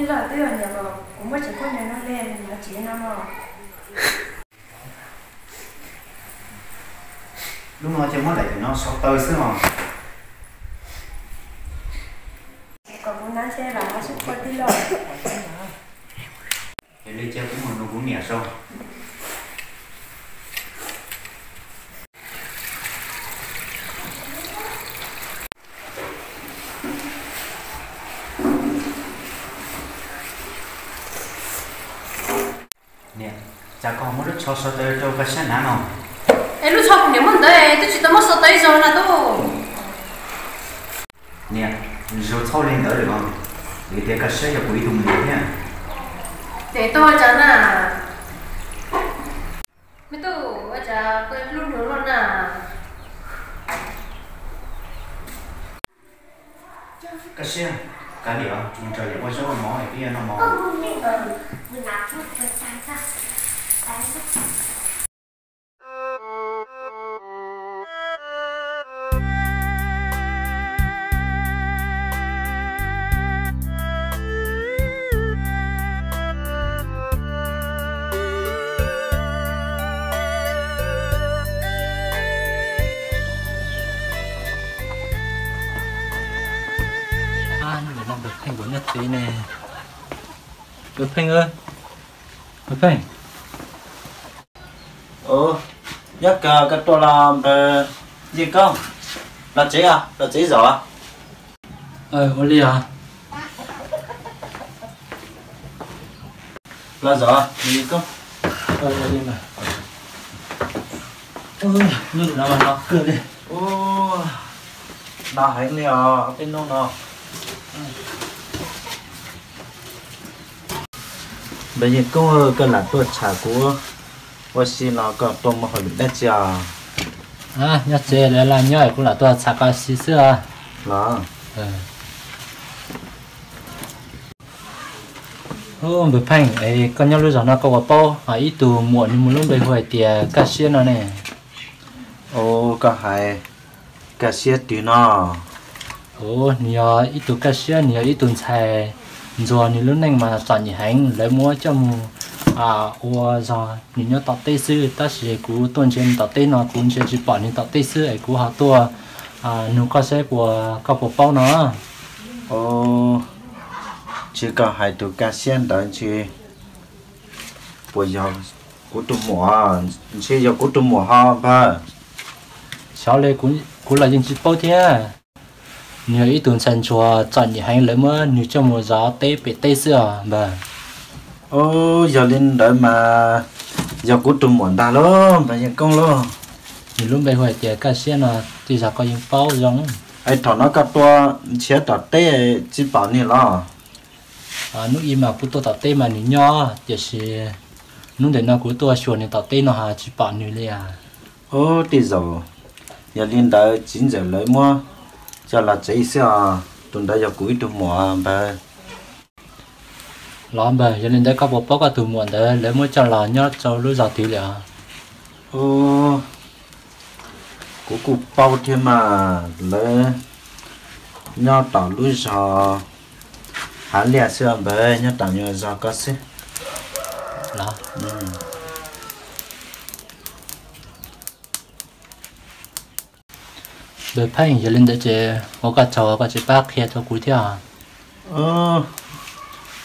Los twb yog niam los kuv muab tsev khaub ncaws no li, nws tsis no no. Lub no ces muab daim no so taw xwb os. Kom kuv nab ntshe los sib pua tij loj. Es li cia kuv mus nug kuv niam sau. Niam, cas koj muab lub tsho so taw rau Kaj Siab hnav no? Es lub tsho kuv niam muab ntawd twb tsis tau muab so taw ib zaug na tub. Niam, zoo txhob li ntawd lawm os, vim tias Kaj Siab yog kuv ib tug muam thiab. Ces tuaj ua cas na? Me tub, ua cas koj hlub nws luaj na? Kaj Siab, kav liam, mus nrog yawm ua zaub ua mov es peb yuav noj mov. Npawg Pheej kuv nyob tsev ne. Npawg Pheej, Npawg Pheej. Nyob kawg koj tuaj los npawg Yeej Koob? Los tsev, los tsev zom. Ua li os. Los zom, Yeej Koob. Hnub no mas no kawg li. Ua, no heev li os tej hnub no. Npawg Yeej Koob, koj lam tuaj tsham kuv ua si los koj tuaj muaj hauj lwm dab tsi os? Nyob tsev lawv los nyob es kuv lam tuaj tsham koj si xwb os. Los, npawg Pheej, es koj nyob lub zos no koj puas paub ib tug muam nws muaj lub npe hu hais tias Kaj Siab no ne? Ua, koj hais Kaj Siab twg no? Nws yog ib tug Kaj Siab, nws yog ib tug ntxhais ntxuag, nws lub neej mas txom nyem heev, lawv muab coj mus ua zog nws nyob tom teb xwb, tab sis kuv tuaj ntsia nws tom teb no kuv ntsia tsis pom nws tom teb xwb es kuv ho tuaj nug koj saib puas, koj puas paub no. Ua, ntshe koj hais tus Kaj Siab ntawd ntshe puas yog kuv tus muam? Ntshe yog kuv tus muam ho npawg. Xyov li, kuv los yeej tsis paub thiab. Nws yog ib tug ntxhais ntsuag txom nyem heev, lawv muab nws coj mus zov teb pem teb xwb os npawg. Ua, yog li ntawd mas yog kuv tus muam ntag lauj npawg Yeej Koob lauj. Nws lub npe hu hais tias Kaj Siab no, tej zaum koj yeej paub zoo. Es thaum no koj tuaj nrhiav tom teb tsis pom nws los? Hnub ib mas kuv tuaj tom teb mas nws nyob, tiam sis hnub ntawm no kuv tuaj xyuas nws tom teb no ho tsis pom nws li as. Ua, tej zaum yog li ntawd txiv ntxawm lawv muab coj los tsev xwb os, tus ntawd yog kuv ib tug muam npawg. Los npawg, yog li ntawd koj puas paub koj tus muam ntawd lawv muab coj los nyob rau lub zos twg li os? Ua, kuv kuj paub thiab mas, lawv nyob tom lub zos Hav Liaj xwb npawg, nyob tom nyuag zos ko xwb. Npawg Pheej, yog li ntawd ces ua koj tsaug koj tsis pab qhia rau kuv thiab.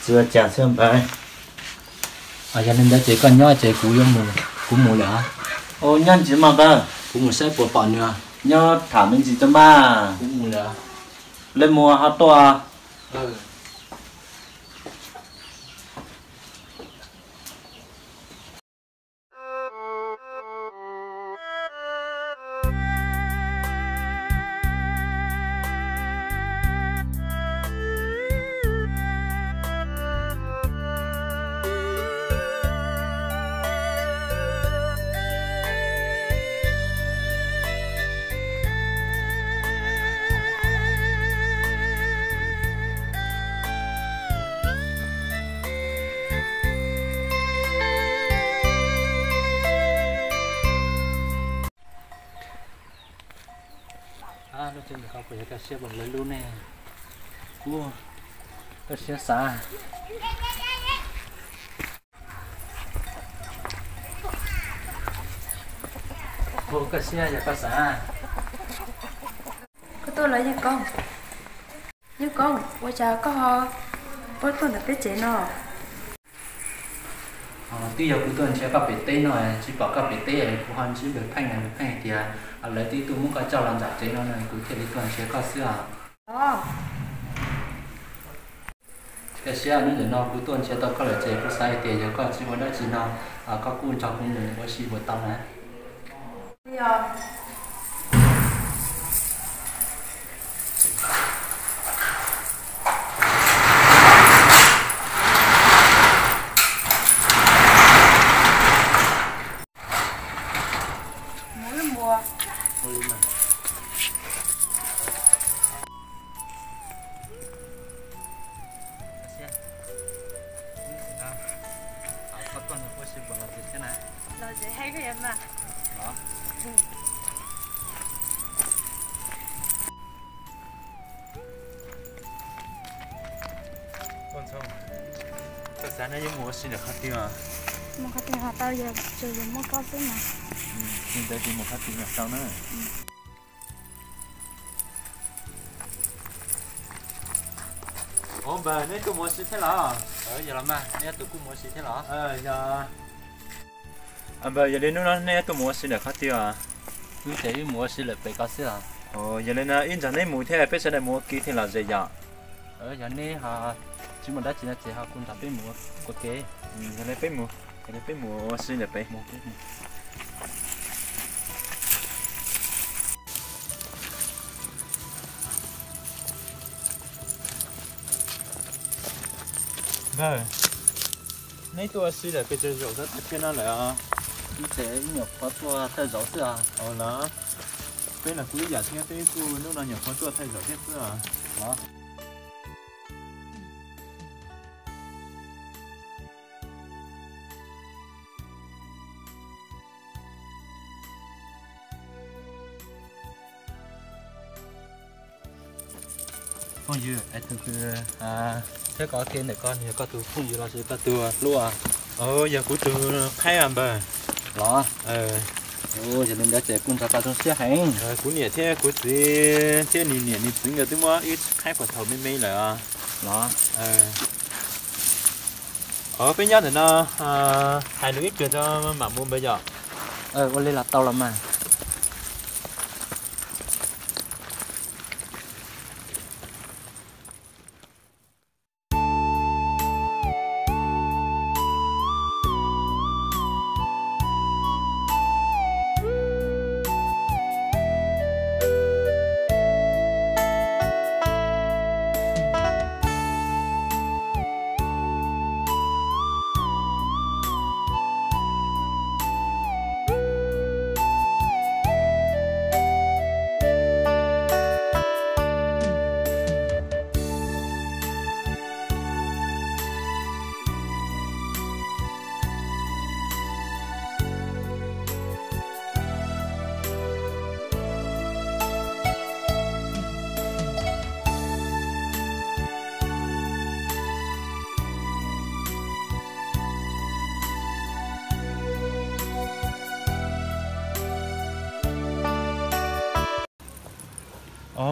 Tsis ua cas xwb npawg. Yog li ntawd ces koj nyob ces kuv yuav mus, kuv mus lawm. Nyob ntsis mas npawg. Kuv mus saib puas pom nws. Nyob tham me ntsis tso mas. Kuv mus lawm. Lawv mus ho tuaj. Lub tsev ntawm ko puas yog Kaj Siab puas lawv lub ne? Kuv, Koj siab xav. Hu koj siab yog koj xav. Koj tuaj los Yeej Koob? Yeej Koob, ua cas koj ho tuaj ntawm peb tsev no? Twb yog kuv tuaj nrhiav koj pem teb no, tsis pom koj pem teb, kuv ho ntsib Npawg Pheej, Npawg Pheej hais tias lawv twb tuaj muab koj coj los nram tsev no, kuv thiaj li tuaj nrhiav koj xwb os. Koj siab, hnub ntawm no kuv tuaj nrhiav tau koj lawm ces kuv xav hais tias yog koj tsis ua dab tsi no, koj kuj nrog kuv mus ua si puas tau na? Koj xav no yuav mus ua si ntawm qhov twg os? Mus qhov twg los tau, yog tsuas yog muaj koj xwb mas. Li ntawd ces mus qhov twg los tau na. Ua npawg, neb tuaj mus ua si thiab los? Yog los mas, neb ob tug kuj mus ua si thiab los? Yog. Npawg, yog li hnub no neb tuaj mus ua si ntawm qhov twg os? Wb ces wb mus ua si lawm pem ko xwb os. Yog li no wb nrog neb mus thiab, peb sawv daws mus ua ke thiaj los ze yom. Yog neb ho tsis muaj dab tsi no ces ho kuj nrog peb mus ua ke. Yog li peb mus, yog li peb mus ua si ntawm pem. Npawg, neb tuaj ua si lawm pes tsawg zaus tag thiab no lawm os? Wb ces wb nyuam qhuav tuaj thawj zaug xwb os. Los, peb los kuj ib yam thiab, peb kuj hnub no nyuam qhuav tuaj thawj zaug thiab xwb os. Los. Phooj ywg, es tus, thiab koj ua ke ntawm ko nws yog koj tus phooj ywg los sis koj tus hlub? Yog kuv tus qhaib os npawg. Los, yog li ntawd ces kuj nrog koj zoo siab heev. Kuv niam thiab kuv txiv thiab nws niam nws txiv nkawd twb muab wb qhaib puag thaum me me lawm os. Los, peb nyob ntawm no hais lus ib pliag tso mam mus npawg yom. Ua li los tau los mas.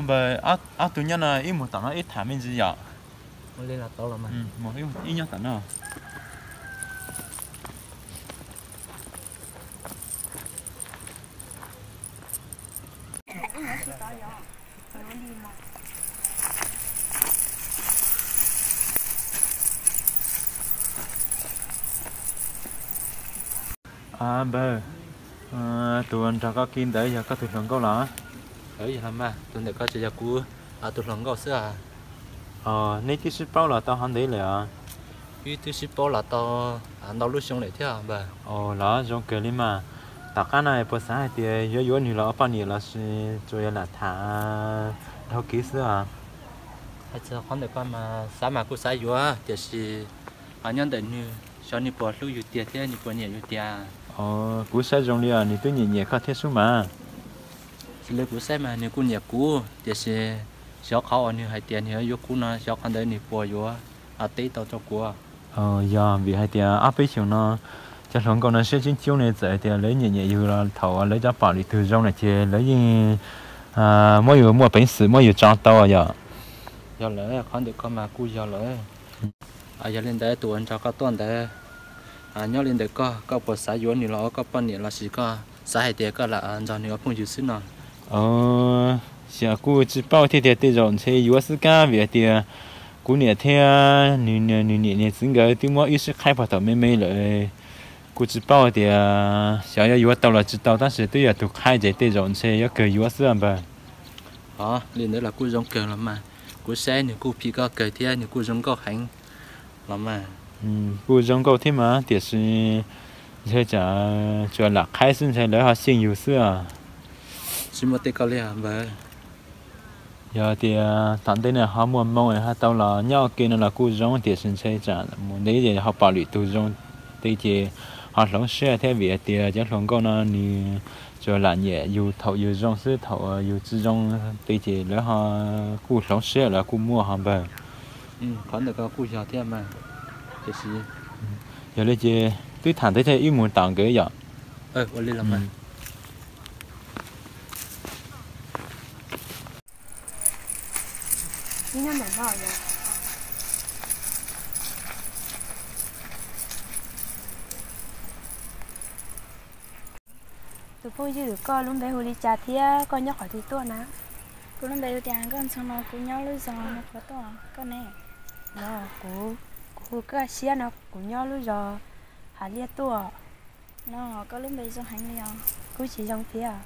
Npawg, ob tug nyob no ib mus tom no ib tham me ntsis yom. Mus ib nyob tom no. Npawg, tus nrog koj kis ntawd yog koj tus hluas nkauj los? Yog los mas, tus ntawm ko ces yog kuv tus hluas nkauj xwb. Neb twb sib paub los tau hov ntev lawm os? Wb twb sib paub los tau ntau lub xyoo lawm thiab npawg. Los zoo kawg li mas. Tom qab no puas xav hais tias yuav yuav nws los ua poj niam los sis tsuas yog lam tham dhau kev xwb os? Hais txog qhov ntawm ko mas xav mas kuj xav yuav, tiam sis ho nyob ntawm nws, xyov nws puas hlub yus tiag thiab nws puas nyiam yus tiag. Kuv saib zoo li nws twb nyiam nyiam koj thiab sub mas. Tsis li kuv saib mas nws kuj nyiam kuv, tiam sis Xyov qhov uas nws hais tias nws yuav yuav kuv no, xyov qhov ntawd nws puas yuav teb tau rau kuv. Yog vim hais tias ob peb xyoos no cov hluas nkauj no siab coob coob ne, txawm hais tias lawv nyiam nyiam yus los thaum lawv cov pom lwm tus zoo lawm ces lawv yeej muab yus muaj peev xwm muab yus tso tau yom. Yog lawm, qhov ntawm koj mas kuj yog lawm. Yog li ntawd tus uas nrog koj tuaj ntawd, nyob li ntawm koj, koj puas xav yuav nws los ua koj poj niam lossis koj xav hais tias koj lam nrog nws ua phooj ywg xwb no? Xyov, kuj tsis paub thiab tiag, tej zaum ntshe yuav xwb kab vim hais tias kuv niam thiab nws niam nws txiv nkawd twb muab wb sib qhaib puag thaum me me lawm. Kuj tsis paub tias xyov yuav yuav tau los tsis tau, tab sis twb yog tus qhaib ces tej zaum ntshe yuav kawg yuav xwb npawg. Os, li ntawd los kuj zoo kawg los mas. Kuv saib nws kuj phim koj kawg thiab nws kuj zoo nkauj heev los mas. Kuj zoo nkauj thiab mas, tiam sis ntshe tsam tsuas lam qhaib xwb, ntshe lawv ho xyeej yus xwb os. Tsis muaj tej ko li npawg. Yog tias tom ntej no ho muaj moo ho tau los nyob ua ke no los kuj zoo, tiam sis ntshe tsam mus ntev ces ho pom lwm tus zoo tej ces ho hloov siab thiab, vim hais tias cov hluas nkauj no nws tsuas lam nyiam yus thaum yus zoo xwb, thaum yus tsis zoo tej ces lawv ho kuj hloov siab, lawv kuj muaj ho npawg. Qhov ntawd kuj yog thiab mas, tiam sis yog li ces twb tham ntawd thiab, wb mus tom nkawd yom. Ua li los mas. Tus phooj ywg, koj lub npe hu li cas thiab koj nyob qhov twg tuaj na? Kuv lub npe hu tias Nkauj Ntxhoo no, kuv nyob lub zos no qhov tuaj. Koj ne? Los kuv, kuv hu Kaj Siab no, kuv nyob lub zos Hav Liaj tuaj. No koj lub npe zoo heev li os. Kuv tsis zoo thiab.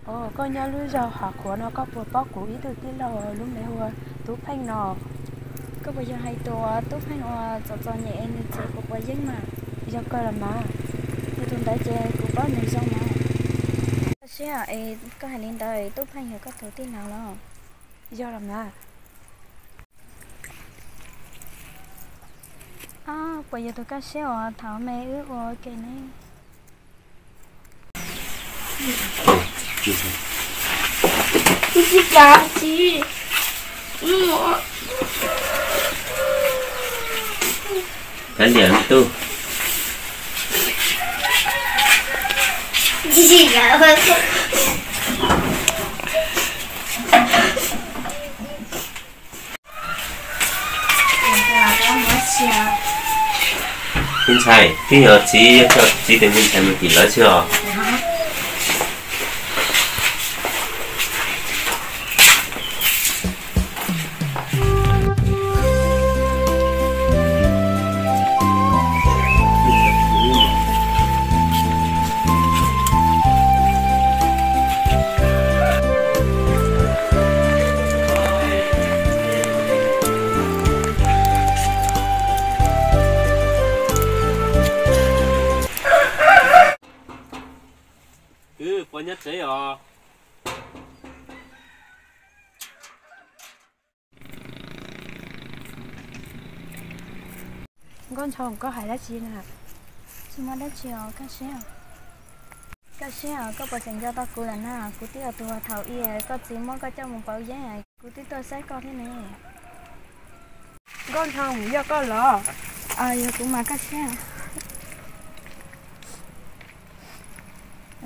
Os, koj nyob lub zos Hav Khuav no, koj puas paub kuv ib tug tij laug lub npe hu ua Tub Pheej no? Koj puas yog hais tus Tub Pheej uas txom txom nyem nws txiv quav quav yeeb mas? Yog kawg los mas. Yog tus ntawd ces kuv paub nws zoo mas. Kaj Siab, es koj hais li ntawd Tub Pheej yog koj tus tij laug los? Yog los mas. Puas yog tus Kaj Siab uas thaum me wb ua ke ne? Kav liam me tub. Me ntxhais, twb yog txiv coj txiv tus me ntxhais mus tim lawv xwb os. Wb puas nyob tsev os? Nkauj Ntxhoo, koj hais dab tsi na? Tsis muaj dab tsi os Kaj Siab. Kaj Siab, koj puas tseem nco tau kuv lawm na? Kuv twb yog tus uas thaum ub koj txiv muab koj coj mus pauv yeeb, kuv twb tuaj saib koj thiab ne. Nkauj Ntxhoo, yog koj los? Yog kuv mas Kaj Siab.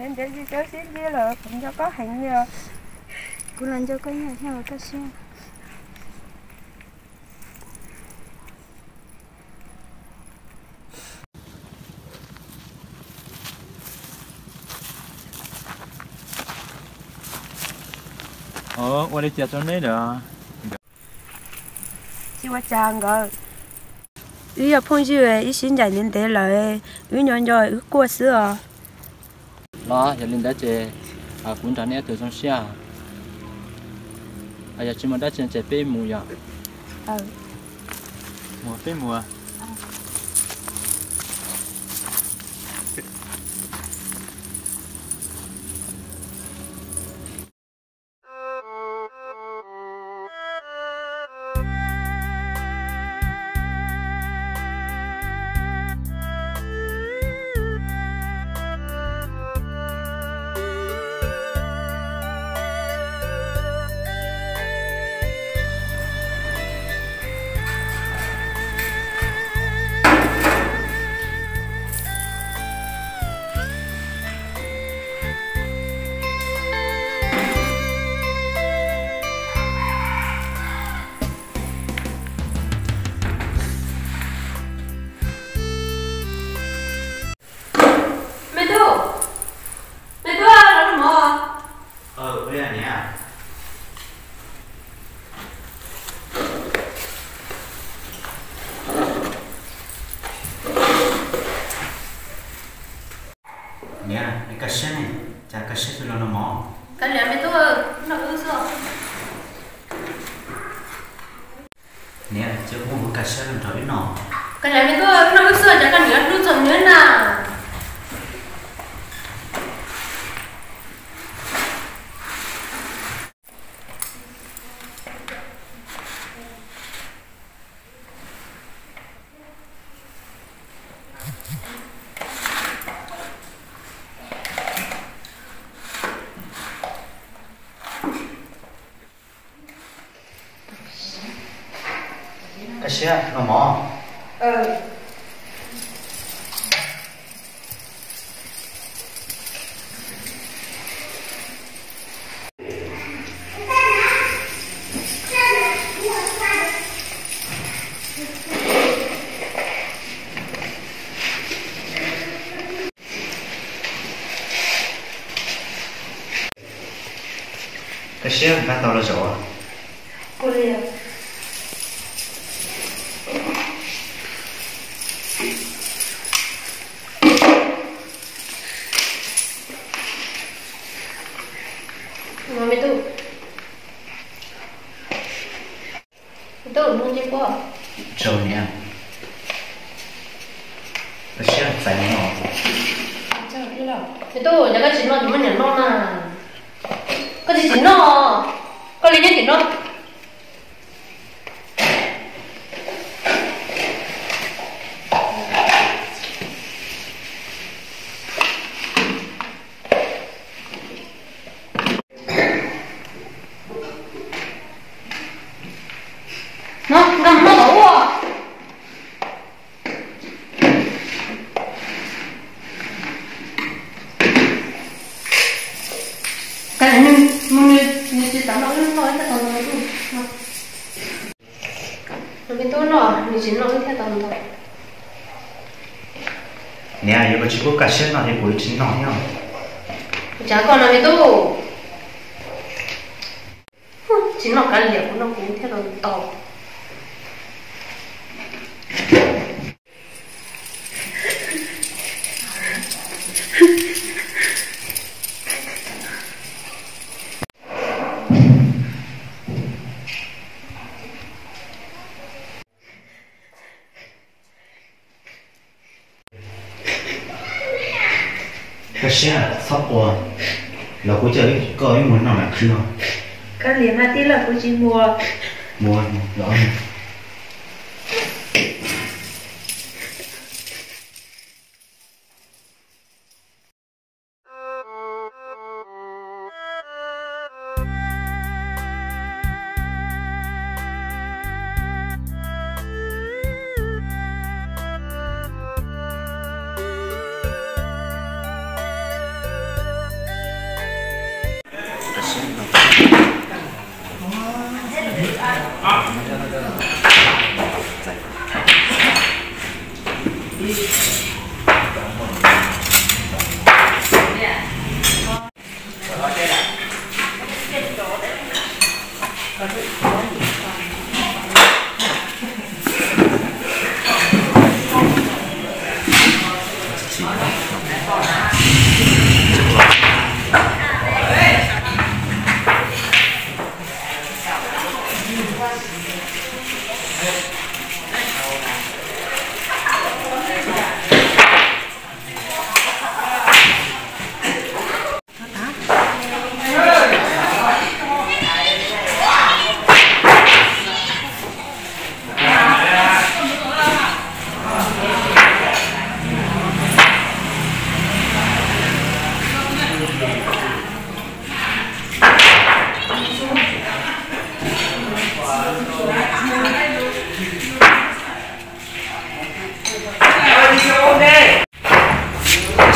Ntev ntev tsis tau sib ntsib los kuv nco koj heev li os. Kuv los nco koj ib yam thiab os Kaj Siab. Ua li cas rau neb lawm? Tsis ua cas nkawd. Wb yog phooj ywg, wb sib ncaim ntev ntev lawm, wb nco nco wb quaj xwb os. Los yog li ntawd ces kuv nrog neb ua tus zoo siab. Yog tsis muaj dab tsi ces peb mus yom. Mus, peb mus. Kav liam me tub, noj wb xwb. Niam, ces kuv mus hu Kaj Siab los nrog wb noj. Kav liam me tub, noj wb xwb, cas koj niam hlub txog nws na. Kaj Siab, noj mov. Kaj Siab, nqa tau los zaum. Me tub, me tub, noj ntsej puab. Tsaug niam. Kaj Siab, txais no. Me tub, yog koj tsis noj ces muab niam noj na. Koj tsis tsis noj, koj li nyob tim no. No, nkag mus noj tom ub. Kav liam, nws, nws tsis xav noj wb noj thiab tau ntau. Me tub, noj, nws tsis noj wb thiab tau ntau. Niam, yog koj tsis pub Kaj Siab noj ces kuv tsis noj thiab. Kuv tsav koj no me tub. Tsis noj kav liam, kuv noj kuv thiab tau ntau. Kaj Siab, txhob quaj, los kuv coj koj ib mus noj nam khwb os. Kav liam mas tij laug, kuv tsis mus. Mus, los.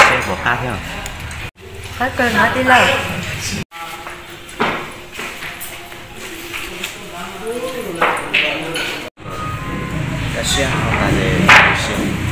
Seb puas qab thiab. Qab kawg no tij laug. Kaj siab, tas li, siab.